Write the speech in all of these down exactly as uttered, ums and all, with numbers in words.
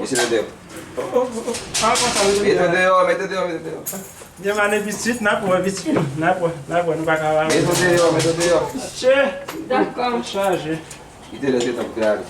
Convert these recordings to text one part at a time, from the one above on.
Mete deyò, mete deyò, mete deyò. Byen male pitit, n ap wè pitit, n ap wè, n ap wè, nou pa ka wè. Mete deyò, mete deyò. Che! Dakò. Chaje. Kite lè se tan pou te ale.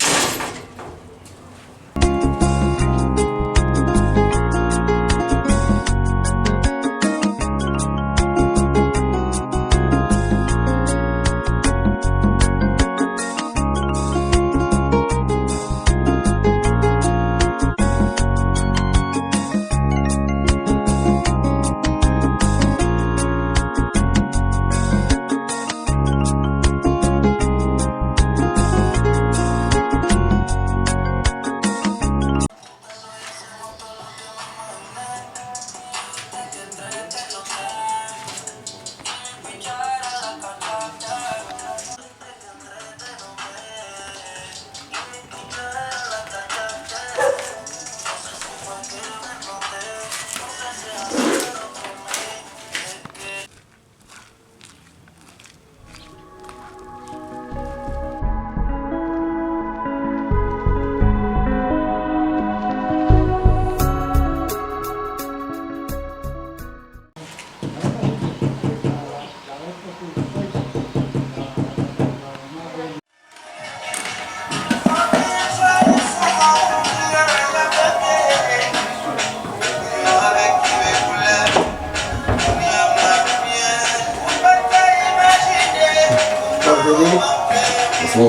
Yo.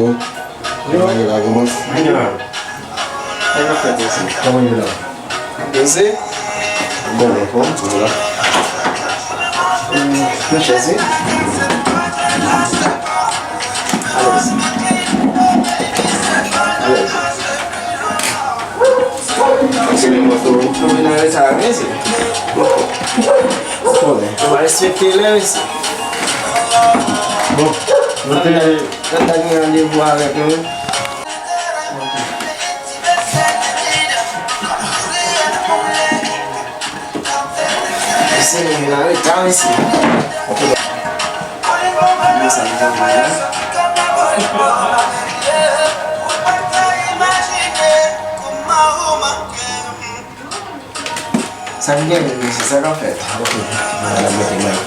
Yo. Yo la, kòman? Mwen la. Sa k ap fèt isit? Kòman yo la? Poze. Bon, bon, bon, bon, la. Hmm, nan chèz, wi. Alèz. Alèz. Se menm mwen tou. Nou vin nan reta, mesye. Bon. Nou va respekte lè, mesye. Bon, nou te Tata gen randevou avèk nou. Mesye, nou vin an reta, mesye. Mesye, nou vin an reta. Sa k gen menm, mesye? Sa k ap fèt? Ok, madanm mete mwen.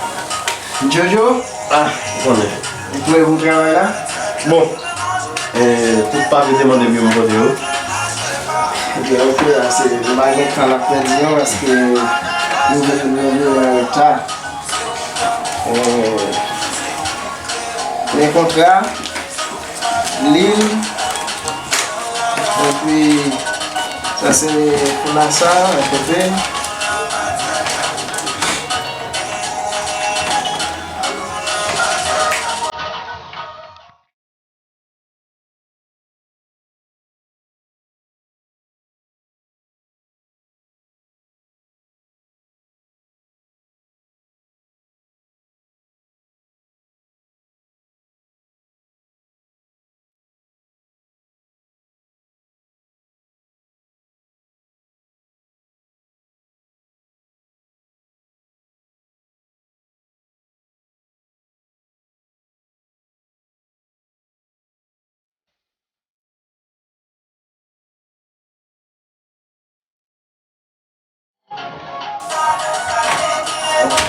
Jojo? Ah, ou konnen. Ou prè pou travay la? Bon, eh, tout papye te mande m yo, m pote yo. Ok, ok, la, se, nou pa gen tan n ap pèdi non, paske nou vin, nou vin an reta. Eh, men kontra. Lil. Epi, sa se founasa, akote.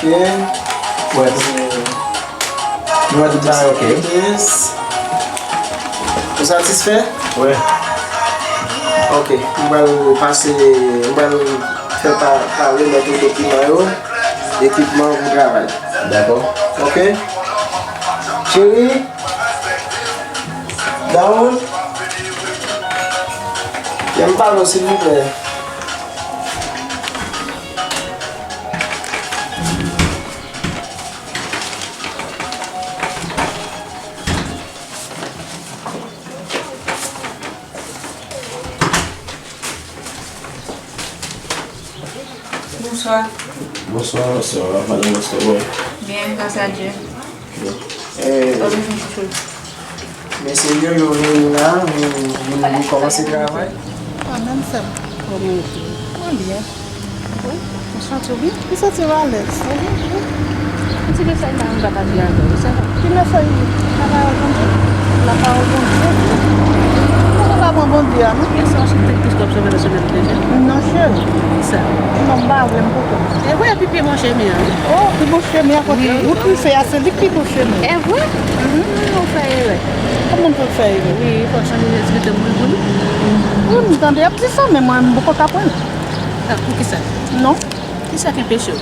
Ok. Wè. Nou wè tout bagay ok. Yes. Ou satisfè? Wi. Ok. M pral pase, m pral fè pa, pale lòt dokiman yo. Ekipman pou travay. Dakò. Ok. Cheri. Down. Kè m pale w, silvouplè. Bonswa. Bonswa, bonswa, madanm, bonswa. Byen, gras a Dye. Eh, mesye yo, yo reyini la, nou, nou, nou kòmanse travay. Ah, menm sè m. Kòman w ye? Mwen byen. Wi, ou santi w byen? M santi m alèz. Ou byen, wi. Yon ti mesaj la, m ka pale avè w, sa va? Ki mesaj li? Lapawòl Bondye. Lapawòl Bondye. Mwen pa pran Bondye. Kisa w ap chante, kisa w ap chante deja? Non, cheri. Kisa? Non, m pa vle, m kote. E vre, pi, pi bon chemi an. Oh, pi bon chemi an kote? Wi. Wout m fè a, se li k pi bon chemi. E vre? Mhm. Ou fè erè. Kòman m fè fè erè? Wi, fò w chanje respekte moun pou li. Wi, m tande y ap di sa, men mwen, m poko ka pran l. Ah, poukisa? Non. Kisa k anpeche w?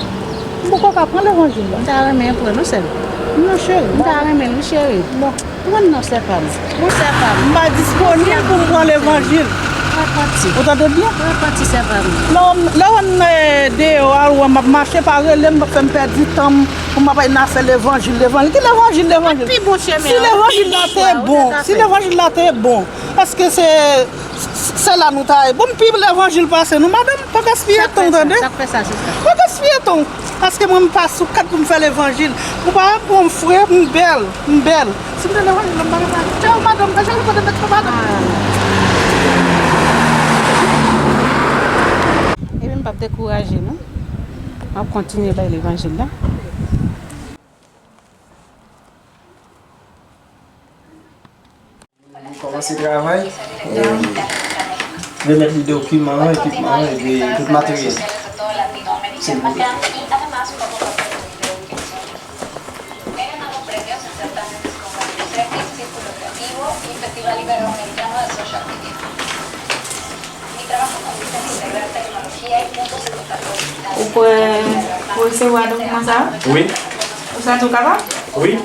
M poko ka pran levanjil la. M ta renmen pran non, sè m. Non, cheri. M ta renmen l, wi, cheri. Non. Pran non, sè pa m. Wi, sè pa m. M pa disponib pou m pran levanjil. Repanti. Ou tande byen? Repanti, sè pa m. Lè w, lè w ann, eh, deyò a, ou wè m ap mache, pa rele m, fè m pèdi tan m, pou m ap al nan afè levanjil, levanjil. Ki levanjil, levanjil? Pi bon chemen an. Si levanjil la te bon, si levanjil la te bon, èske se, se la nou ta ye? Bon, m pi levanjil pase nou, madanm, pa gaspiye tan, tande? Sa k fè sa, sista? Pa gaspiye tan. Paske mwen, m pa sou kat pou m fè levanjil. Ou pa wè m fre, m bèl, m bèl. Si m te levanjil la, m pa t ap fè. Tchao, madanm, pa janm kote mèt fè madanm. Ebyen, m p ap dekouraje non. M ap kontinye bay levanjil la. Nou kòmanse travay, e, remèt li dokiman an, ekipman an, epi tout materyèl. Silvouplè. Ou kwè ou resevwa dokiman sa a? Wi. Ou santi w kapab? Wi.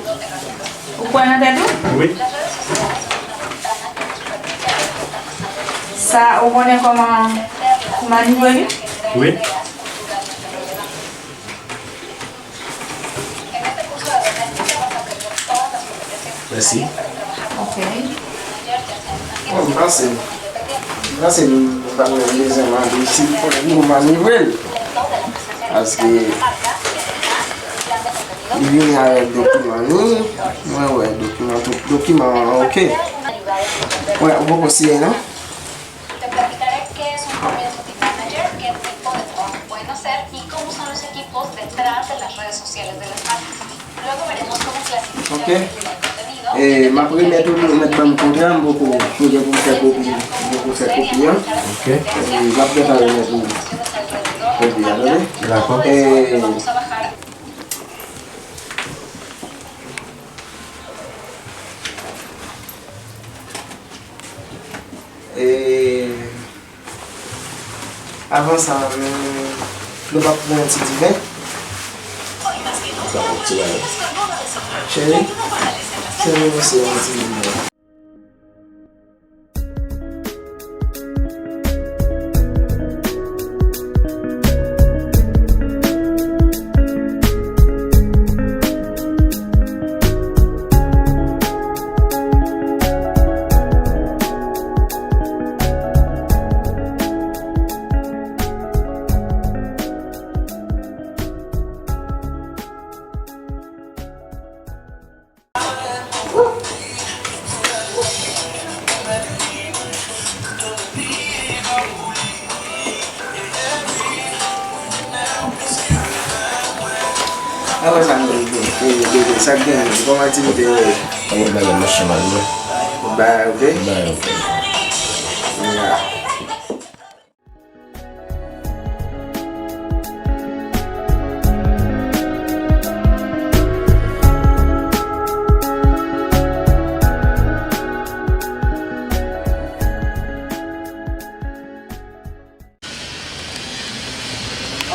Ou kwè nan tèt ou? Wi. Sa, ou konnen kòman pou manivre li? Wi. Mèsi. Ok. Bon, m panse, m panse nou, nou pa t menm bezwen mande si pou nou manivre l. Paske li vini avèk dokiman li, mwen wè dokiman, tout dokiman an ok. Wè, ou poko siyen non? Te platicaré qué es un Community Manager, qué tipo de trabajo pueden hacer y cómo son los equipos detrás de las redes sociales de las marcas. Luego veremos cómo clasificar el contenido. Ok. E m ap remèt ou, ou mèt ban m kontra, m poko, m gen pou m fè kopi, m poko fè kopi an. Ok. E m ap gentan remèt ou kopi a, tande? Dakò. E E, avan sa, nou, nou p ap pran yon ti diven? Sa fè yon ti bagay. Cheri, se nou, se yon ti diven. Apre sa, nou, nou, nou, nou, sa k genyen? Kòman aktivite yo ye? Kòman bagay mache mal, non? Bagay ok? Bagay ok. Ya.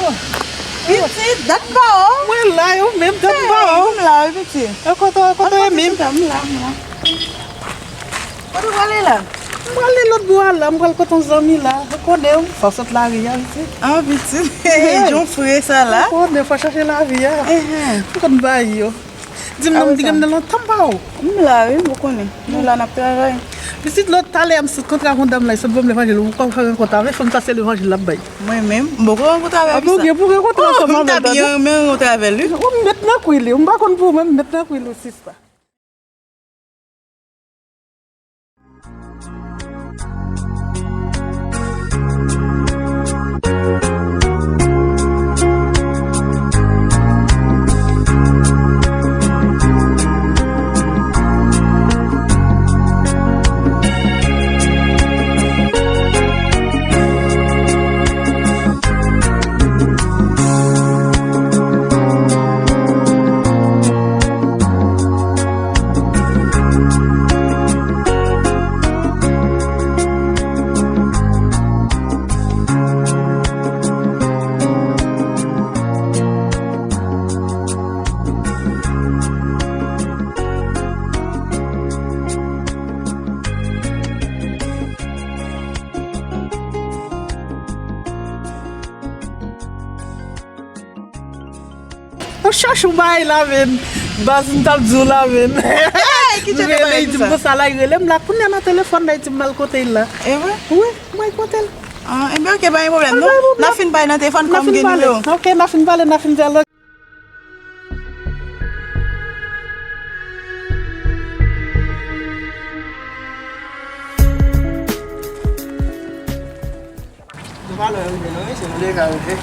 Oh, pitit, dat m pa wè w. Mwen la, ou menm, dat m pa wè w. Hey, m la wi, pitit. E kote, kote w ye menm? M la, m la. Kote w prale la? M prale lòt bò a la, m pral kote yon zanmi la. Ou konnen, fò sot lari a, pitit. Ah, pitit. Hey. Jan fre sa la. Ou konnen, fò chache lavi a. Ehe. M konn bay yo. Di m non, m di gen nan lontan m pa wè w. M la wi, ou konnen. Nou la n ap travay. Pitit, lòt talè a m sot kontre avè yon dam la, li sot ban m levanjil, ou pa fè rankontre avè l, fò m sa se levanjil l ap bay. Mwen menm, m poko rankontre avè l. Apre ou gen pou rankontre ansanm avè l, tande? M ta byen renmen rankontre avè l wi. Ou m met nan kwi li, m pa konn pou mwen, m met nan kwi li, sista. Chòch ou bay la, men. Baz, m t ap di w la, men. Hey, ki jan de bagay konsa? Li di m konsa la, li rele m la, kounye a nan telefòn la, li di m m al kote l la. E vre? Wi, m al kote l. Ah, enben, ok, pa gen pwoblèm, non. N a fin pale nan telefòn, kòm m gen nimewo. Ok, n a fin pale, n a fin pale. Nou pa lwen rive non, wi, se nou deja rive.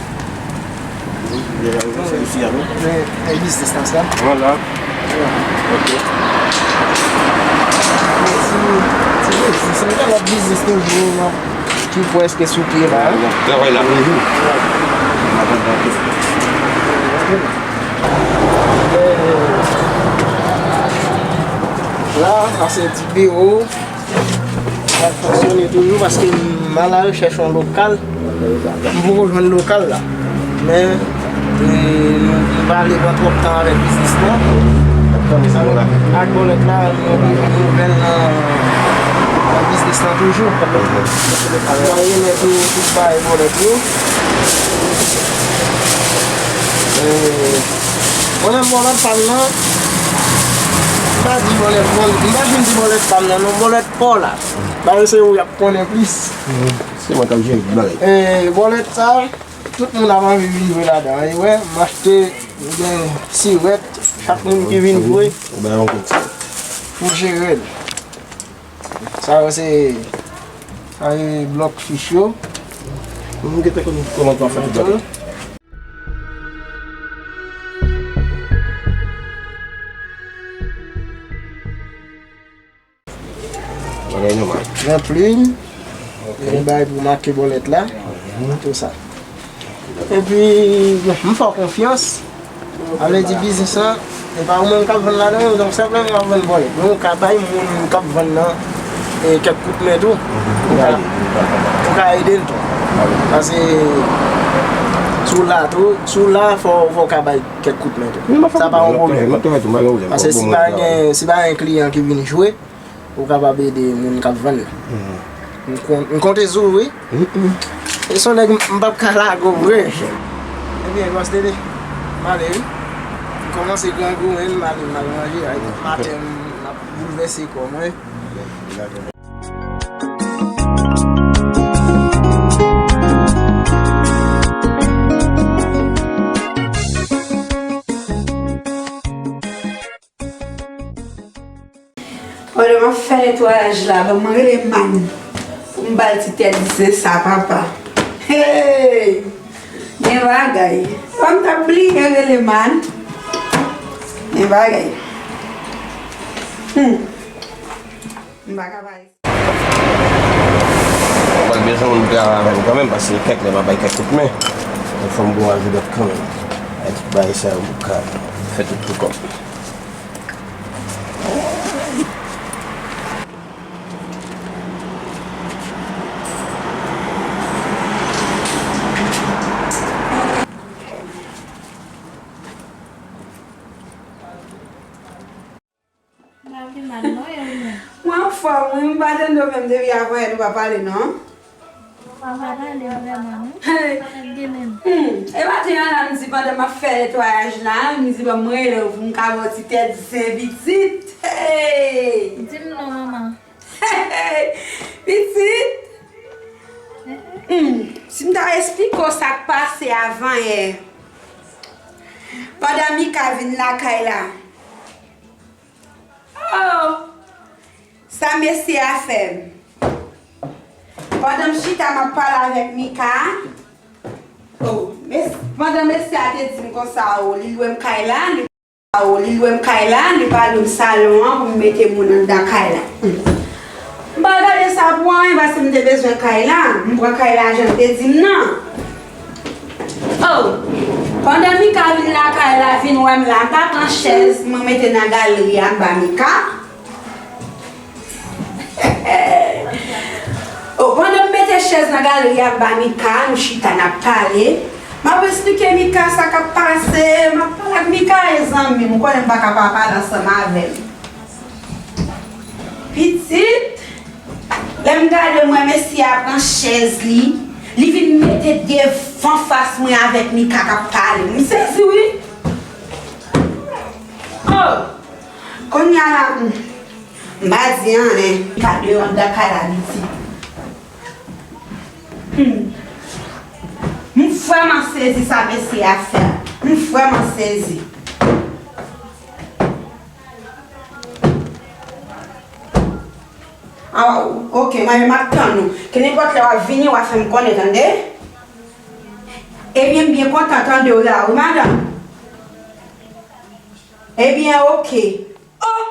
Nou deja rive, se isi a, non? Men, men biznis la sa. Vwala. Ok. Ti, ti biznis, se yon lòt biznis toujou, non, ki prèske sou pye la. Travay la toujou. La, sa se ti biwo. L ap fonksyone toujou paske m alachèch yon lokal. M poko jwenn lokal la. Men, e, nou, nou pa vle pran twòp tan avèk biznis la. Ak bòlèt la, nou oblije nou ouvè l nan, nan biznis la toujou. Mwen renmen tou tout bagay bòlèt yo. E, mwen menm bòlèt pa m nan, m pa di bòlèt, m pa fin di bòlèt pa m nan, non, bòlèt pa w la. Bagay se ou y ap konnen plis. Se mwen k ap jere tout bagay. E, bòlèt sa, tout moun ap anvi vin jwe ladan. E wè, m achte, m gen sirèt, chak moun ki vin jwe, ou bay yon kout. Pou jere l. Sa yo se, sa se blòk fich yo. Moun gentan konn kòman pou fè tout bagay. Bagay nòmal. Gen plim, gen bagay pou make bòlèt la, tou sa. Epi, m fè w konfyans. Sa vle di biznis lan, e pa ou menm k ap vann ladan, donk senpleman w ap vann bòlèt. Men ou ka bay moun k ap vann nan, e, kèk kout men tou. Ou ka, ou ka ede l tou. Paske si w la tou, si w la, fò, fò w ka bay kèk kout men tou. Sa pa yon pwoblèm. Paske si pa gen, si pa gen kliyan ki vin jwe, ou kapab ede moun k ap vann nan. M kon-, m konte sou ou, wi. E se yon nèg m, m p ap ka lage w vre. Ebyen, bòs Dede, m ale, wi. M kòmanse grangouyen, m ale, m al manje. Ay, maten, m ap boulvèse kò mwen. Pandan m ap fè netwayaj la, ban mwen rele Man pou m ba l ti tèt zen sa, papa. Hey! Gen bagay. Fò m t ap bliye rele Man. Gen bagay. Hmm. M pa ka pale. Mwen pral bezwen moun pou travay avè m kanmenm, paske kèk lè m ap bay kèk kout men. Donk, fò m gen yon ajodant kanmenm. Ay, tout bagay sa yo, m pou ka fè tout pou kò m. M pa vle mal non, e ou menm? Mwen anfòm, wi, m pa tande w menm depi avanyè nou pa pale non. Ou pa pale vrèman non. Hey. Sa k gen menm? Hmm, e maten an la, m di pandan m ap fè netwayaj la, m di ban m rele w pou m ka ba w ti tèt zen pitit. Hey! Di m non, manman. Pitit! Hmm, si m ta esplike w sa k pase avanyè. Pandan Mika vin lakay la. Oh! Sa mesye a fè m. Pandan m chita, m ap pale avèk Mika. Oh, mes-, pandan mesye a te di m konsa, oh, li lwe m kay la, li, oh, li lwe m kay la, li pa lwe m salon an pou m mete moun anndan kay la. Hmm. M pa gade sa pou anyen, paske m te bezwen kay la. M pran kay la jan l te di m nan. Oh, pandan Mika vin lakay la, vin wè m la, m pa pran chèz, mwen mete nan galri a, m ba Mika. Oh, pandan m mete chèz nan galri a, m ba Mika, nou chita, n ap pale. M ap esplike Mika sa k ap pase, m ap pale ak Mika, e zanmi m, ou konnen m pa ka pa pale ansanm avè l. Pitit, lè m gade, m wè mesye a pran chèz li, li vin mete devan fas mwen avèk Mika k ap pale. M sezi, wi. Oh! Kounye a la, m pa di anyen. M pa deyò anndan kay la, Biti. Hmm. M vrèman sezi sa mesye a fè a. M vrèman sezi. Ah, ok, mwen menm m ap tann ou. Ke nenpòt lè w ap vini, w a fè m konnen, tande? Ebyen, m byen kontan tande w la, wi, madanm. Ebyen, ok. Oh,